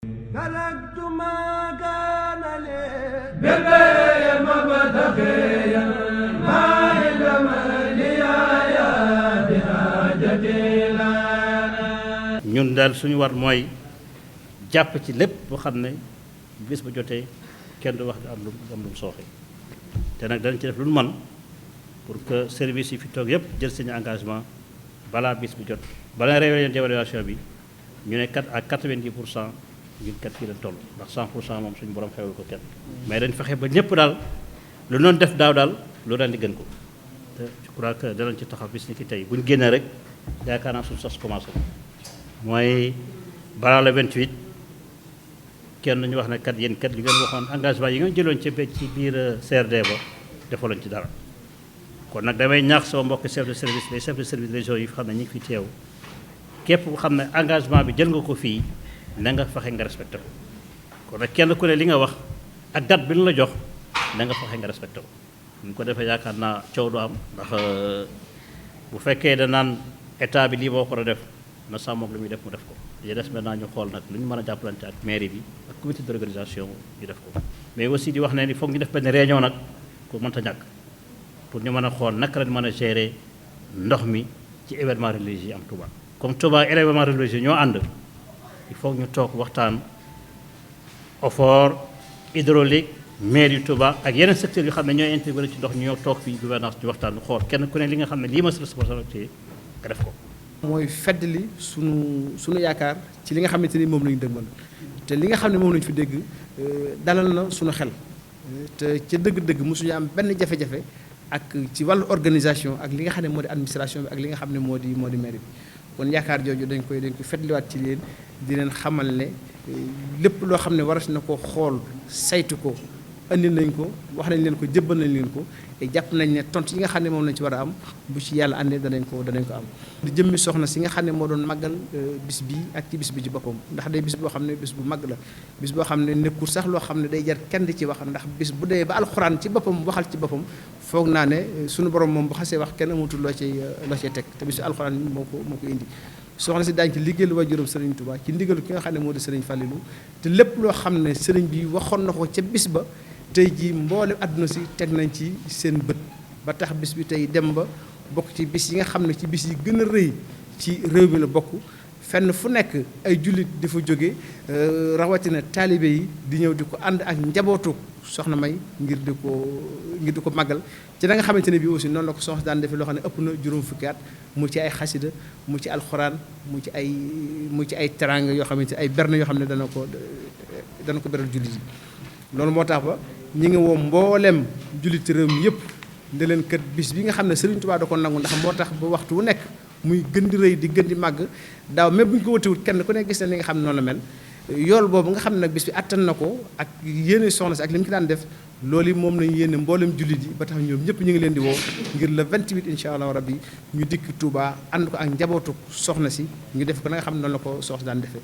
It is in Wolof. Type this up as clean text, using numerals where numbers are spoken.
تركت ما كان لي بالبيع مبتغيا ما علم لي يا بحاجتي لنا. ñun daal suñu war mooy jàpp ci lépp boo xam ne bis bu jotee kenn du wax am lu sooxe te nag danañ ci def lu mën pour que service yi fi toog yëpp jël seen engagement balaa bis bu jot balaa réunion d'évaluation bi ñu ne à 90% ñun kat fii lañ toll ndax 100% moom suñu borom xewul ko kenn mais dañ fexe ba ñëpp daal lu doon def daaw daal lu daan di gën ko te je crois que danañ ci taxaw bis ni ki tey bu ñu génnee rek yaakaar naa suñu sos commencé mooy balaa le 28 kenn ñu wax ne kat yéen kat li ngeen waxoon engagement yi nga jëloon ci biir CRD ba defoo lañ ci dara kon nag damay ñaax sama mbokk chef de service les chefs de service région yi xam ne ñu ngi fi teew képp ku xam ne engagement bi jël nga ko fii na nga fexe nga respecté ko kon nag kenn ku ne li nga wax ak date bi ñu la jox na nga fexe nga respecté ko ñu ko defee yaakaar naa coow du am ndax bu fekkee da naan état bi lii moo ko war a def na sàmmoog lu muy def mu def ko li des maintenant ñu xool nag lu ñu mën a jàppalante ak mairie bi ak comité d'organisation ñu def ko mais aussi di wax ne ni foog ñu def benn réunion nag pour mënta ñàkk pour ñu mën a xool naka lañ mën a gérer ndox mi ci événement religieux yi am Touba comme Touba événement religieux ñoo ànd il faut ñu toog waxtaan OFOR hydraulique mairie Touba ak yeneen secteurs yoo xam ne ñooy intégré ci ndox ñu ñoo toog fii gouvernance ñu waxtaan xool kenn ku ne li nga xam ne lii ma sa responsabilité nga def ko mooy feddali sunu yaakaar ci li nga xamante ni moom la ñu dëgmal te li nga xam ne moom la ñu fi dégg dalal na sunu xel te ca dëgg-dëgg mosuñu am benn jafe-jafe ak ci wàllu organisation ak li nga xam ne moo di administration bi ak li nga xam ne moo di mairie bi kon yaakaar jooju dañ koy feddliwaat ci leen di leen xamal ne lépp loo xam ne waras na ko xool saytu ko andi nañ ko wax nañ leen ko jëbbal nañ leen ko te jàpp nañ ne tontu yi nga xam ne moom lañ ci war a am bu ci yàlla àndee danañ ko am di jëmmi soxna si nga xam ne moo doon màggal bis bi ak ci bis bi ci boppam ndax day bis boo xam ne bis bu màgg la bis boo xam ne nekkul sax loo xam ne day jar kenn di ci wax ndax bis bu dee ba alxuraan ci boppam waxal ci boppam foog naa ne suñu borom moom bu xasee wax kenn amatul loo cay teg te bisu alxuraan moo ko indi soxna si daañu ci liggéeyal waajuram Serigne Touba ci ndigalu ki nga xam ne moo di Serigne Fallilou te lépp loo xam ne Serigne bi waxoon na ko ca bis ba tey jii mboolem àdduna si teg nañ ci seen bët ba tax bis bi tey dem ba bokk ci bis yi nga xam ne ci bis yi gën a rëy ci réew mi la bokk fenn fu nekk ay jullit di fa jóge rawatina taalibe yi di ñëw di ko ànd ak njabootu soxna May ngir di ko màggal ci da nga xamante ne bii aussi noonu la ko soxna daan defee loo xam ne ëpp na juróom fukki at mu ci ay xasida mu ci alxuraan mu ci ay teranga yoo xamante ay berne yoo xam ne dana ko beral jullit yi loolu moo tax ba ñi ngi woo mboolem julliti réew mi yëpp ne leen kat bis bi nga xam ne Serigne Touba da ko nangu ndax moo tax ba waxtu wu nekk muy gën di rëy di gën di màgg daaw même bu ñu ko wëtewut kenn ku ne gis na li nga xam ne noonu la mel yool boobu nga xam ne nag bis bi attan na ko ak yéene soxna si ak li mu ci daan def loolu moom lañu yéene mboolem jullit yi ba tax ñoom ñëpp ñu ngi leen di woo ngir le 28 incha allah rabbi ñu dikk Touba ànd ko ak njabootu soxna si ñu def ko na nga xam ne noonu la ko soxna daan defee